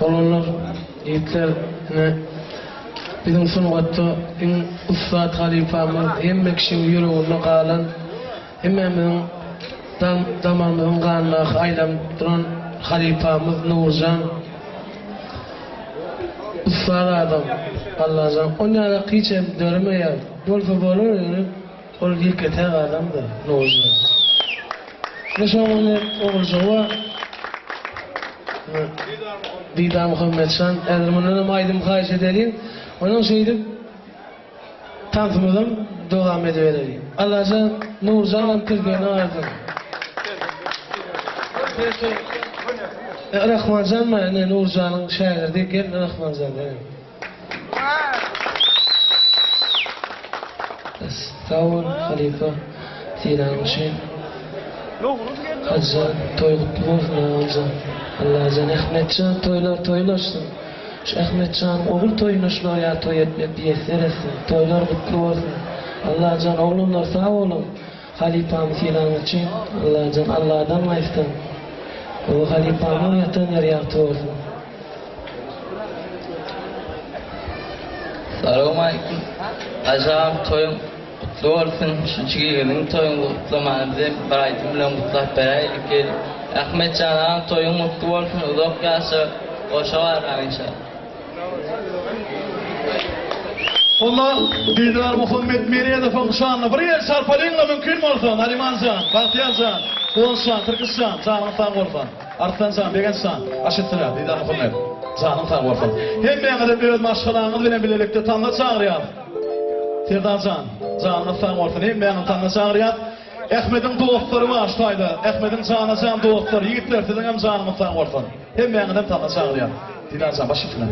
Oglanlar, ýigitler, ine, biziň sungatda iň ussat halypamyz, hemme kişiň ýüreginde galan, hemmämiziň dam damarymyzyň ganyndaky aýlanyp duran halypamyz Nurjan. Ussat adam, Allajan, onýalak hiç hem döremeýär. Bolsa bolar ýöne ol ýeke-täk adamdyr, Nurjan. Ine şoň ine oguljygy bar. Ine Didar Muhammetjan, häzir mundanam aýdym haýyş edeliň. Onam şeýdip tansymyzam dowam edibereliň. Allajan Nurjanam tirkegine galsyn. Rahmanjan bar ine Nurjanyň şägirdi gel Rahmanjan senem. Sag bol halypa sylagyň üçin. Hajyjan toý gutly bolsun agamjan. Allajan Ahmetjan toýlar toýlaşsyn. Şu Ahmetjanyň ogul toýuna şular ýaly toý etmek miýesser etsin. Toýlar gutly bolsun. Allajan oglanlar sag boluň. Halypamy sylanyň üçin Allajan Alladan gaýtsyn. Gowy halypamyň ýatan ýeri ýagty bolsun. Salowmaleýkim. Ajap toýuň gutly bolsun. Şu jigimiziň toýuny gutlamany bizem bir aýdym bilen gutlap beräýlik gelip. Ahmetjan agam toýuň gutly bolsun uzak ýaşa goşa barmaň inşallah. Onda Didar Muhammet Meredowyň şanyna bir el çarpalyňla mümkin bolsa, Nariman jan, Bagtyýar jan, Guwanç jan, Tirkiş jan, janyňyz sag bolsun. Arslan jan, Begenç jan, aşytsyňa, Didar Muhammet, janyň sag bolsun. Hemmäňizem öz maşgalaňyz bilen bilelikde tansa çagyrýas. Serdar jan, janyňyz sag bolsun, hemmäňizi tansa çagyrýas. Ahmediň dostlary bar şu taýda. Ahmediň jana-jan dostlary, ýigitler siziňem janyňyz sag bolsun. Hemmäňizem tansa çagyrýas. Didar jan, baş üstüne.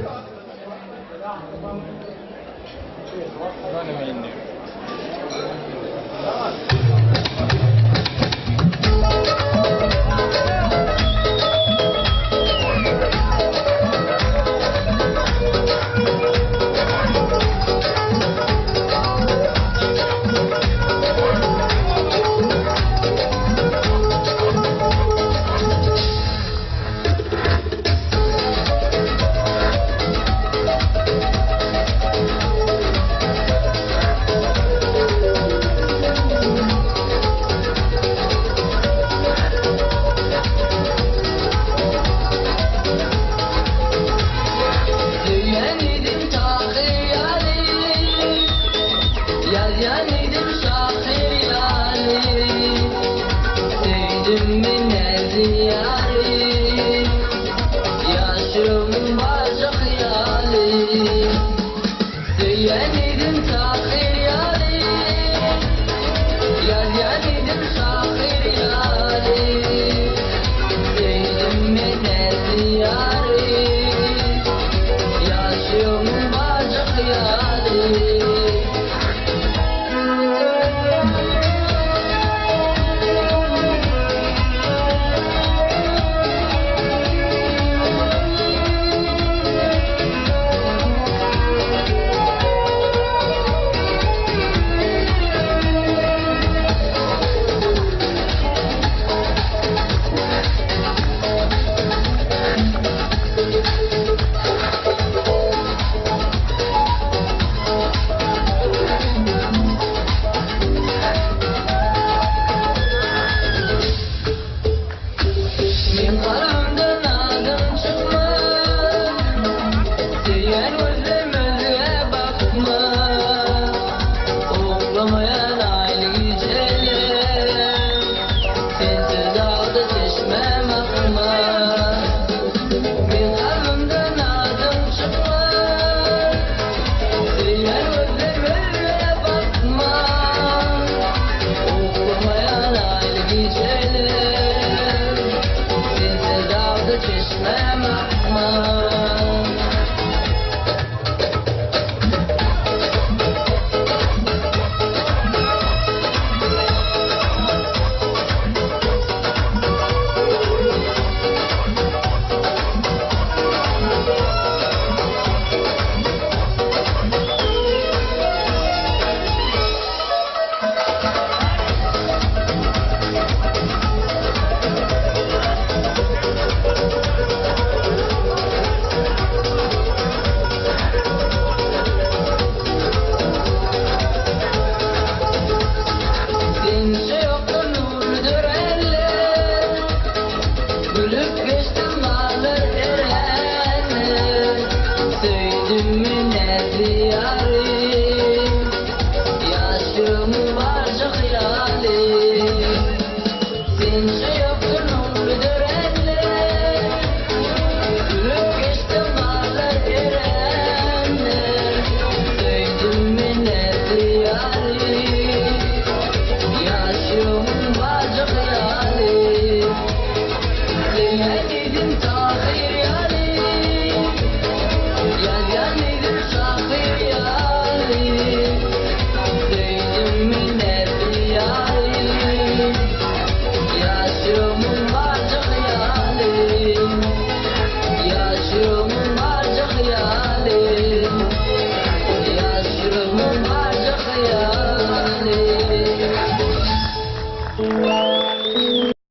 Sen taze.